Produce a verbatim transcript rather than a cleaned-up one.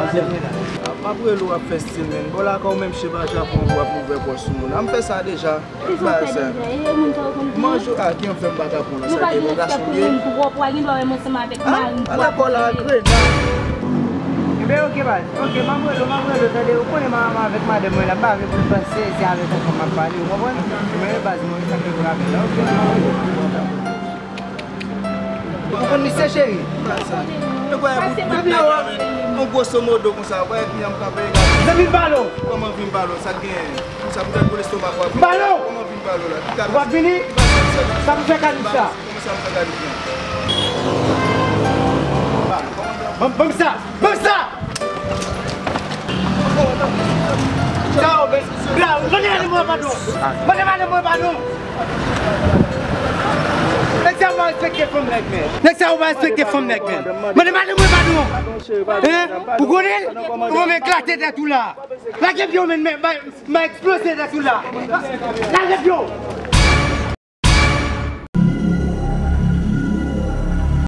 M ap rele w ap fè stil, men. Bò lakay ou menm, cheva Japon, w ap ouvè pòch sou moun. A m fè sa deja. Ki sa w fè deja? E moun sa yo konn di? Manje a ki an fè m pa ka pran sa, e yon gason ye. Twòp, w a gen dwa wè m ansanm avèk mari m. Ala kò la, grenn. Ebyen, oke, baz. Oke, m ap rele w, m ap rele w, tande, ou konnen manman avèk madanm mwen la, m pa vle pou l panse se avèk yon fanm m ap pale, ou konprann? Men, baz, mwen, sa k fè m rapèl la, oke? Ou konn misye, cheri? Ou kwè pou, pou, pou, yon gwoso modo konsa, ou kwè kounya m kanpe? Zanmi m pale w. Kòman vin pale w? Sa k genyen? Konsa poutèt pou lestomak w ap vin. M pale w. Kòman vin pale w la? Ki kalif? W ap vini? Sa pou fè kalif sa? Kòman sa pou fè kalif la? Ban m, ban m sa! Ban m sa! Sa yo, men, bra, mande ale mwen padon. Mande ale mwen padon. Nèg sa yo pa respekte fanm nèg, men. Nèg sa yo pa respekte fanm nèg, men. Mande ale mwen padon. Hein? Ou konnen? Ou men eklate tèt ou la. Lage pye w, men, men, men, men eksploze tèt ou la. Lage pye w.